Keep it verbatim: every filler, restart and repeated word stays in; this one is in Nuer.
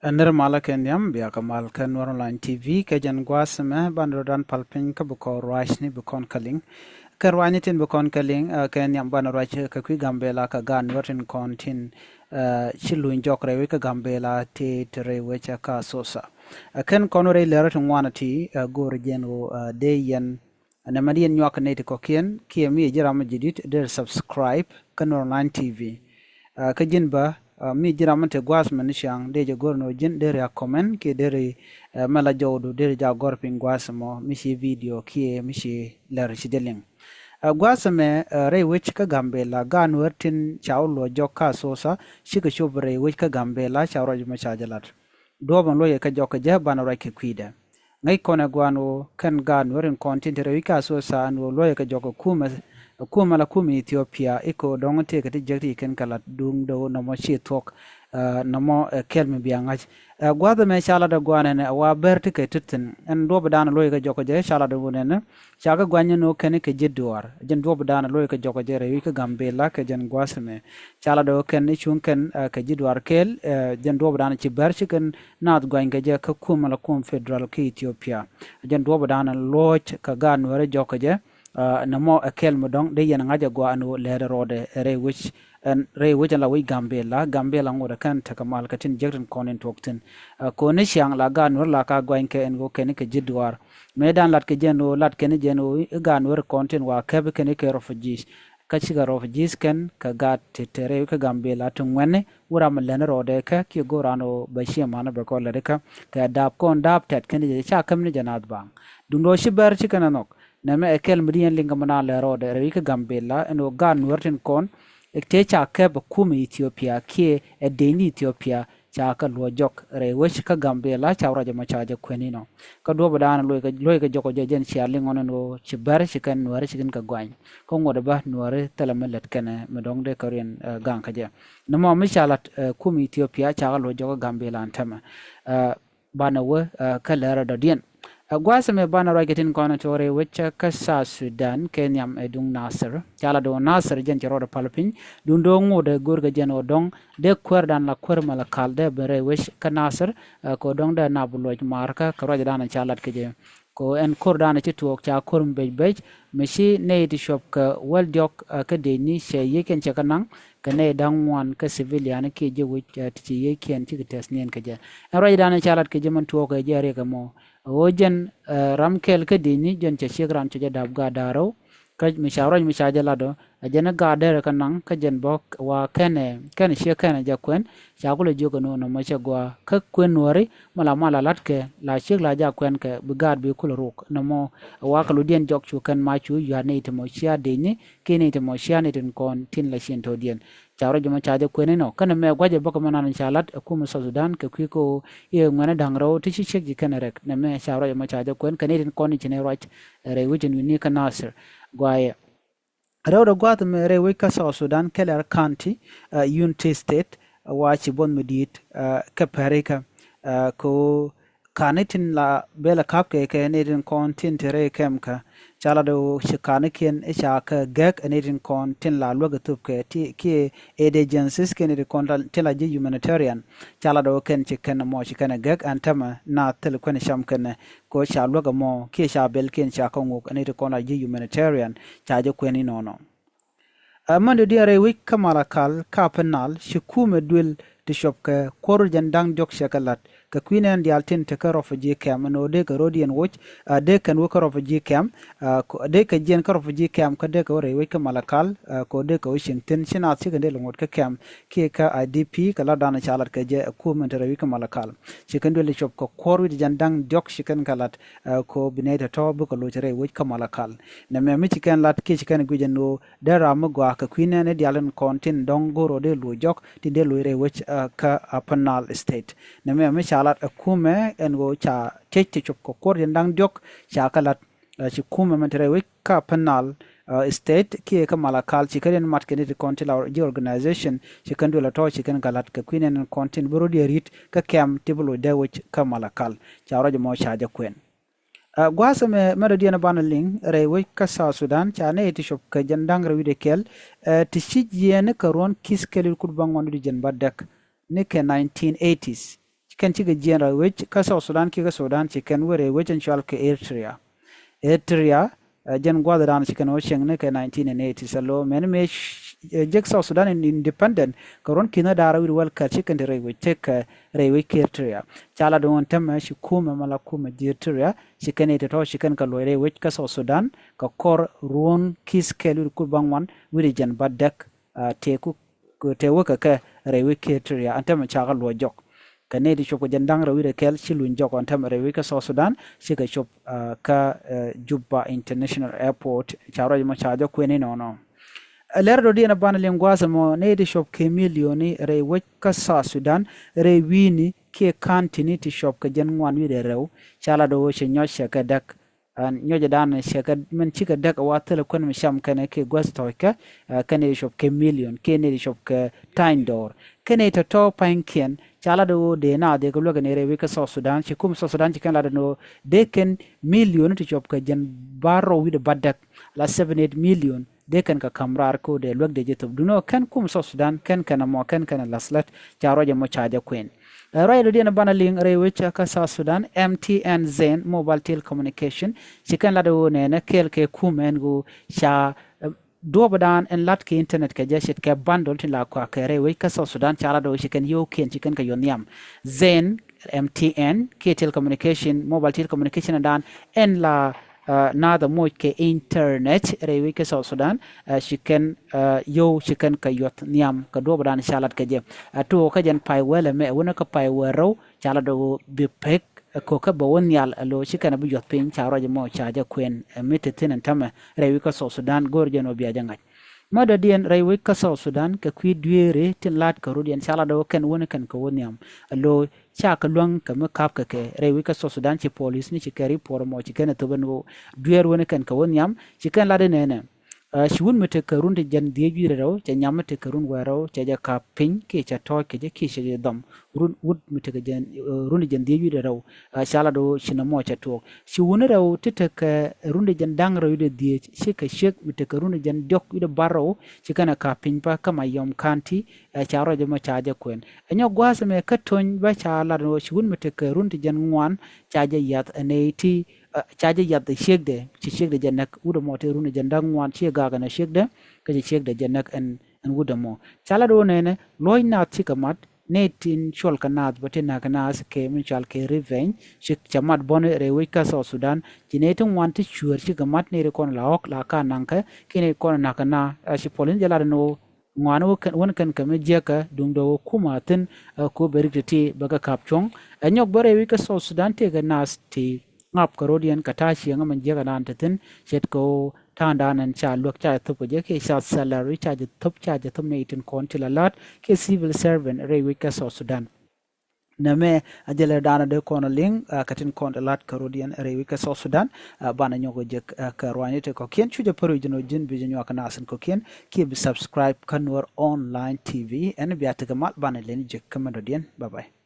Ɛ nir malä kɛ nhiam bia kɛ mal kä Nuɛr Online T V kɛ jɛn gua̱a̱th ɛmɛ banɛ rɔ dan pal piny kä bi kɔn ruacni bi kɔn kä liŋ. Kɛ ruacni tin bi kɔn kä liŋ, ɛ, kɛ nhiam banɛ ruac kä kui̱ Gambɛla kɛ gaat Nuɛr tin kɔn tin, ɛ, ci luny jɔk rɛy wec kä Gambɛla ti ti rɛy wec kä Asosa. Ɛ, kɛn kɔn rɛy lɛr ti ŋuan ti, ɛ, go̱o̱r jɛn ɣöö, ɛ, dee yɛn Nɛmɛ di yɛn nyuak nɛy ti kɔ̱kiɛn kiɛ mi ji̱ ram mi ji̱ di̱t dee subscribe kä Nuɛr Online T V. Kä ji̱n bä, mi ji̱ ram mi te gua̱a̱th mɛn ni ciaŋ dee jɛ go̱r ni wä ji̱n dee ri a comment kiɛ dee ri mɛ la jɔwdu dee ri ja gɔr piny gua̱a̱th mɔ mi ci video kiɛ mi ci lɛr ci jɛ liŋ. Gua̱a̱th mɛ rɛy wec kä Gambɛla gaat Nuɛr tin ca wä luɔc jɔk kä Asosa cikɛ cop rɛy wec kä Gambɛla ca ruac mɛ ca jɛ lat. Duɔ̱ɔ̱p ɛn luɔ̱c ɛ kɛ jɔk kɛ jɛ banɛ ruac kɛ kui̱dɛ. Ŋäc kɔn ɛ gua̱a̱n ɣöö kɛn gaat Nuɛr in kɔn tin te rɛy wi̱c kä Asosa ɛn ɣöö luɔ̱c ɛ kɛ jɔk kɛ kumɛ, kumɛ la kumɛ Ethiopia i̱ kɛ ɣöö dɔ̱ŋ tëëkɛ ti jek ti kɛn kɛ lat duŋdɛ ɣöö nɔmɔ ci thuɔ̱k, nɔmɔ ɛ kɛl mi bia ŋa̱c. Ɛ gua̱th ɛmɛ ca lat ɛ gua̱a̱n ɛnɛ ɛ wa bɛr ti kɛ ti thi̱n ɛn duɔ̱ɔ̱p ɛ da̱a̱n luɔ̱c ɛ kɛ jɔk kɛ jɛ ca lat ɛ ɣöö nɛnɛ. Ca kɛ gua̱ny ni nɔ kɛn kɛ ji̱ duaar. Jɛn duɔ̱ɔ̱p da̱a̱n lo̱c kɛ jɔk kɛ jɛ rɛy wi̱c kä Gambɛla kɛ jɛn gua̱a̱th mɛ. Ca la dɔ̱ kɛn i̱ cuŋ kɛn kɛ ji̱ duaar kɛɛl. Jɛn duɔ̱ɔ̱p da̱a̱n ci bɛr ci kɛn naath gua̱ny kɛ jɛ kä kum la kum federal kä Ethiopia. Jɛn duɔ̱ɔ̱p da̱a̱n lo̱c kɛ gaat Nuɛɛri jɔk kɛ jɛ. Nɛ mɔ ɛ kɛl mi dɔ̱ŋ dee yɛn ŋa̱c ɛ gua̱a̱n wä lɛɛt ɛ rɔɔdɛ ɛ rɛy wi̱c. Ɛn rɛy wec ɛn la wec Gambɛla, Gambɛla ŋot ɛ kɛn tekɛ mal kɛ tin jek tin kɔn in tuɔk thi̱n. Ɛ kɔn ni ciaŋ la gaat Nuɛr la ka guany kɛ ɛn ɣöö kɛn kɛ ji̱ duaar. Mëë dan lat kɛ jɛn ɣöö lat kɛn jɛn ɣöö i̱ gaat Nuɛr kɔn tin wa kɛp kɛn kɛ refugees. Kä cikɛ refugees kɛn kɛ gaat ti te rɛy kä Gambɛla ti ŋuɛni wä ram mi lɛn rɔɔdɛ kɛ kiɛ go̱o̱r an ɣöö bɛ ciɛ man bɛ kɔn lɛt kä kɛ daap kɔn daap tɛt kɛn jɛ ca käm ni jɛ naath baaŋ. Duundɛ ɣöö ci bɛr ci kɛn ɛ nhɔk. Nɛmɛ ɛ kɛl mi di yɛn liŋ kɛ mi naan lɛ rɔɔdɛ rɛy kä Gambɛla ɛn ɣöö gaat Nuɛr tin kɔn Tëë ca kɛp ɛ kumɛ Ethiopia kiɛ ɛ dec ni Ethiopia ca kɛ luɔc jɔk rɛy wec kä Gambɛla ca ruac ɛmɔ ca jɛ kuɛn inɔ. Kä duɔ̱pɛ daanɛ luɔc kɛ jɔk ɔ jɛ jɛn cia liŋ ɔn ɛn ɣöö ci bɛr ci kɛn Nuɛɛri ci kɛn kɛ guany. Kä ŋuɔ̱t ɛ bä Nuɛɛri thilɛ mi lät kɛnɛ mi dɔ̱ŋ dee kɛ riɛn gaŋ kä jɛ. Ni mɔ mi ca lat ɛ kumɛ Ethiopia ca kɛ luɔc jɔk kä Gambɛla ɛn tämɛ. Banɛ wä kä lɛrä dɔ̱diɛn. Ɛ gua̱a̱th ɛmɛ banɛ ruac kɛ tin kɔn ɛ tuɔɔk rɛy wec kä South Sudan kɛ nhiam ɛ duŋ Nasir. Ca la duŋ Nasir jɛn cɛ rɔɔdɛ pal piny. Duŋ do̱o̱ŋ ŋot ɛ go̱o̱r kɛ jɛn ɣöö dɔ̱ŋ dee kuäär dan la kuäär Malakal dee ben rɛy wec kä Nasir. Kɛ ɣöö dɔ̱ŋ dee nap luɔc maarkä kɛ ruac dan ca lat kɛ jɛ. Kɛ ɣöö ɛn ko̱r dan ci tuɔɔk ca ko̱r mi bec bec mi ci nɛy ti cuɔp kɛ wäl diɔ̱k kä dec ni cɛ yiëëkiɛn cɛ kɛ naŋ kɛ nɛy da̱ŋ ŋuan kä civilian kiɛ ji̱ wec ti ci yiëëkiɛn cikɛ tɛth niɛn kɛ jɛ. Ɛn ruacdan ca lat kɛ jɛ mɛn tuɔɔk kɛ jɛ riɛk ɛmɔ ɣöö jɛn ram kɛl kä dec ni jɛn cɛ ciek ran cɛ jɛ dap gaat da̱ŋ rɛw. Kä mi ca ruac mi ca jɛ lat ɔ ɛ jɛn ɛ gaat dɛrɛ kä naŋ kä jɛn bä wa kɛnɛ kɛnɛ ciek kɛnɛ jɛ kuɛn. Ca kulɛ jiök ɛn ɣöö nɔmɔ cɛ gɔaa kä kuën Nuääri. Mala mala latkɛ la ciek la jak kuɛn kɛ bi gaat bi kulɛ ruk nɔmɔ. Wakɛ ludiɛn jɔk cu kɛn ma cu yua̱a̱t ni i̱ ti mɔ cia dec ni kiɛ ni i̱ ti mɔ cia ni tin kɔn tin la cin to̱diɛn. Ca ruac mɔ ca jɛ kuɛn inɔ kɛnɛ mɛ gua̱cɛ bäkɛ mɛ nan ca lat ɛ kumɛ South Sudan kɛ kui̱ ko i̱ ŋuɛnɛ da̱ŋ rɛw ti ci ciek ji̱ kɛnɛ rɛk nɛ mɛ ca ruac mɔ ca jɛ kuɛn kɛn i̱ tin kɔn i̱ ci ni ruac. Rɛy wecin wi̱ni kä Nasir guayɛ. Rɛwdɛ gua̱a̱th mɛ rɛy wec kä South Sudan kɛlɛr County, Unity State, wa ci buɔth mi di̱i̱t kɛ pärikä. Ko kani tin la bɛl a ka̱p kɛ kɛ ni tin kɔn tin te rɛy kɛm kä ca la do ci kanikiɛn i̱ ca kɛ gɛk ni tin kɔn tin la luäk a thup kɛ kiɛ aid agencies kɛ ni tin kɔn tin la ji̱ humanitarian. Ca la do kɛn ci kɛn mɔ ci kɛn a gɛk ɛn tämɛ na thil kuɛn cam kɛn. Ko ca luäk ɛmɔ kiɛ ca bɛl kiɛn ca kä ŋuk ɛn iti kɔn a ji̱ humanitarian. Ca jɛ kuɛn inɔnɔ. Ɛ mɛn dɔ̱diɛn rɛy wec kä Malakal kä Upper Nile ci kumɛ duël ti cuɔp kɛ kuɔr jɛn da̱ŋ diɔ̱k cɛ kɛ la̱t kɛ kui̱ nɛn diaal tin te kä refugee camp ɛn ɣöö dee kɛ ro̱diɛn woc. Dee kɛn wä kä refugee camp. Dee kɛ jiɛn kä refugee camp kä dee kɛ wä rɛy wec kä Malakal. Ko dee kɛ wä cieŋ thi̱n ci naath cikɛ dee lɛ ŋot kä camp kiɛ kä IDP kɛ la̱t da̱a̱n ca la̱t kɛ jɛ ɛ kumɛ te rɛy wec kä Malakal. Ci kɛn duël ti cuɔp kɛ kuɔr wi̱c jɛn da̱ŋ diɔ̱k ci kɛn kɛ la̱t. Ko bi nɛy tɔ̱tɔ̱ bikɛ loc rɛy wec kä Malakal. Nɛmɛ mi ci kɛn la̱t kiɛ ci kɛn guic ɛn ɣöö dee ram mi gɔaa kɛ kui̱ nɛɛni diaal in kɔn tin dɔ̱ŋ go̱r ɔ dee loc jɔk tin dee loc rɛy wec kä Upper Nile State. Nɛmɛ mi ca la̱t ɛ kumɛ ɛn ɣöö ca tiec ti cuɔp kɛ kuɔr tin da̱ŋ diɔ̱k ca kɛ la̱t. Ci kumɛ mɛn te rɛy wec kä Upper Nile State kiɛ kä Malakal ci kɛ riɛn mat kɛ ni ti kɔn ti la ji̱ organization ci kɛn duël ɛ tɔ̱ ci kɛn kɛ la̱t kɛ kui̱ nɛɛni kɔn tin bi rot yɛ ri̱t kä kɛm ti bi loc dee wec kä Malakal. Ca ruac ɛmɔ ca jɛ kuɛn. Gua̱a̱th ɛmɛ mɛ dɔ̱diɛn banɛ liŋ rɛy wec kä South Sudan ca nɛy ti cuɔp kɛ jɛn da̱ŋ rɛw wi̱cdɛ kɛl. Ti ci jiɛɛni kɛ ruɔ̱n ki̱th kɛl wi̱cdɛ kut bäŋuan wi̱cdɛ jiɛn bädäk ni kɛ nineteen eighties. Ci kɛn cikɛ jiɛn rɛy wec kä South Sudan kiɛ kä Sudan ci kɛn wä rɛy wec in cɔal kɛ Eritrea. Eritrea, ɛ, jɛn gua̱thdan ci kɛn wä cieŋni kɛ nineteen eighties alo mɛn mëë jek South Sudan in independent kɛ ruɔ̱n ki̱n da̱rä wi̱r wäl kär ci kɛn ti rɛy wec tekɛ rɛy wec kɛ Eritrea. Ca la duŋ tämɛ ci kumɛ mɛ la kumɛ ji̱ Eritrea ci kɛn itɔtɔ ci kɛn kɛ luɔc rɛy wec kä South Sudan kɛ kɔr ruɔ̱n ki̱th kɛl wi̱r kur baŋ wan wi̱r jɛn ba däk, ɛ, tëë ku tëë wä kɛ kɛ rɛy wec kɛ Eritrea ɛn tämɛ cakɛ luɔc jɔk. Kɛ nɛy ti cop kɛ jɛn da̱ŋ rɛw wi̱cdɛ kɛl ci luny jɔk ɔn tɛmɛ rɛy wec kä South Sudan cikɛ cop, ah, kä, eh, Juba International Airport ca ruac mɔ ca jɔk kuɛn inɔnɔ. Lɛr dɔ̱diɛn banɛ liŋ gua̱a̱th ɛmɔ nɛy ti cop kɛ milioni rɛy wec kä South Sudan rɛy wi̱i̱ni kiɛ ka̱ntini ti cop kɛ jɛn ŋuan wi̱cdɛ rɛw ca lat ɣöö cɛ nyɔc cɛ kɛ däk. Ɛn nyɔcɛ dan cɛ kɛ min cikɛ däk ɛ wa thilɛ kuɛn mi cam kɛnɛ kiɛ guäth tɔ̱ɔ̱ckɛ, ɛ, kɛnɛ cop kɛ milion kiɛ nɛ cop kɛ ta̱ny dɔɔr kɛnɛ tɔ̱tɔ̱ pa̱nykiɛn ca lat ɣöö dee naath dee kɛ luäk ɛn rɛy wec kä South Sudan ci kum South Sudan ci kɛn lat ɛn ɣöö dee kɛn milion ti cop kɛ jɛn bar rɔw wi̱cdɛ bat däk la seven eight million dee kɛn kɛ ka̱m raar ko̱o̱dɛ luäk dee jɛ thop duundɛ ɣöö kɛn kum South Sudan kɛn kɛn ɛmɔ kɛn kɛn ɛ la̱th lät ca ruac ɛmɔ ca jɛ kuɛn. Ɛ, ruac dɔ̱diɛn banɛ liŋ rɛy wec kä South Sudan, M T N Zain Mobile Telecommunication ci kɛn lat ɣöö nɛnɛ kɛɛl kɛ kumɛ ɛn ɣöö ca, ɛ, duɔ̱ɔ̱pdan ɛn lat kɛ internet kɛ jɛ ce̱tkɛ bundle tin la kɔakɛ rɛy wec kä South Sudan ca lat ɣöö ci kɛn yio̱o̱kiɛn ci kɛn kɛ yuɔ̱th nhiam. Zain, M T N kiɛ telecommunication, mobile telecommunication dan ɛn la, ɛ, naath ɛ moc kɛ internet rɛy wec kä South Sudan, ɛ, ci kɛn, ɛ, yio̱w ci kɛn kɛ yuɔ̱th nhiam kɛ duɔ̱ɔ̱pdan ca lat kɛ jɛ. Ɛ, tuɔɔk kä jɛn pay wälɛ mɛ ɛ wänä kä pay wä rɛw ca lat ɣöö bi pek, ɛ, ko̱kä bɛ wä nhial ɛ lo̱ ci kɛn ɛ bi yuɔ̱th piny ca ruac mɔ ca jɛ kuɛn, ɛ, mi te thi̱n ɛn tämɛ rɛy wec kä South Sudan go̱o̱r jɛn ɣöö bia jɛ ŋa̱c. Mɔ dɔ̱diɛn rɛy wec kä South Sudan kɛ kui̱ dueeri tin la̱t kɛ rut yɛn ca lat ɣöö kɛn wänä kɛn kɛ wä nhiam ɛ lo̱ ca kɛ luäŋ kɛ mi ka̱p kɛ kɛ rɛy wec kä South Sudan ci polisni ci kɛ ripuɔr mɔ ci kɛn ɛ thop ɛn ɣöö dueer wänä kɛn kɛ wä nhiam ci kɛn lat inɛnɛ. Ɛ, ci wut mi tekɛ run ti jɛn dhieec wi̱cdɛ rɛw cɛ nyam mi tekɛ run wɛɛr rɛw cɛ jɛ ka̱p piny kiɛ cɛ tɔ̱ɔ̱c kɛ jɛ kiɛ cɛ jɛ dhɔm. Run wut mi tekɛ jɛn, ɛ, run ti jɛn dhieec wi̱cdɛ rɛw, ɛ, ca lat ɣöö ci nɔmɔ cɛ tuɔɔk. Ci wuni rɛw ti tekɛ run ti jɛn da̱ŋ rɛw wi̱cdɛ dhieec cikɛ ciek mi tekɛ run ti jɛn diɔ̱k wi̱cdɛ bar rɛw ci kɛn ɛ ka̱p piny pa kä Mayom County, ɛ, ca ruac ɛmɔ ca jɛ kuɛn. Ɛ nyɔk gua̱a̱th ɛmɛ kä Tony bä ca lat ɣöö ci wut mi tekɛ run ti jɛn ŋuan ca jɛ yath ɛ nɛy ti, ɛ, ca jɛ yath ɛ ciekdɛ ci ciekdɛ jɛ näk wut ɛmɔ ti run ti jɛn da̱ŋ ŋuan ci gaak ɛn ɛ ciekdɛ kä ci ciekdɛ jɛ näk ɛn, ɛn wut ɛmɔ. Ca lat ɣöö nɛnɛ luɔ̱c naath cikɛ mat nɛy tin cuɔl kɛ naath bä ti näk kɛ naath kɛ min cual kɛ revenge ci cɛ mat bɔni rɛy wec kä South Sudan ci nɛy ti ŋuan ti cuäär cikɛ mat nɛy ti kɔn la ɣɔ̱k la ka naŋkɛ kiɛ nɛy ti kɔn näk kɛ naath, ɛ, ci puɔl in jɛ lat ɛn ɣöö ŋuani wä kɛn, wän kɛn kɛ mi jiäkä duundɛ wä kumɛ thi̱n, ɛ, ku bɛ rik ti̱ti̱ bɛ kɛ ka̱p cuɔ̱ŋ. Ɛ nyɔk bä rɛy wec kä South Sudan tëëkɛ naath ti ŋap kɛ ro̱diɛn kɛ ta̱a̱ cieŋä min jiäkä naan te thi̱n ce̱tkɛ ɣöö ta̱a̱ŋdan ɛn ca luäk ca jɛ thop kɛ jɛ kiɛ ca salary ca jɛ thop ca jɛ thop nɛy tin kɔn ti la la̱t kiɛ civil servant rɛy wec kä South Sudan. Nɛmɛ a jɛ lɛ daanɔ dee kɔn liŋ, a, kɛ tin kɔn te la̱t kɛ ro̱diɛn rɛy wec kä South Sudan, a, banɛ nyɔk jek, a, kɛ ruanyni ti kɔ̱kiɛn cu jɛ pär wi̱c jɛ nɔ ji̱n bi jɛ nyuak kɛ nath in kɔ̱kiɛn kiɛ bi subscribe kä Nuer Online T V ɛn bia tekɛ mal banɛ lɛn jek kä mɛ dɔ̱diɛn. Bye bye.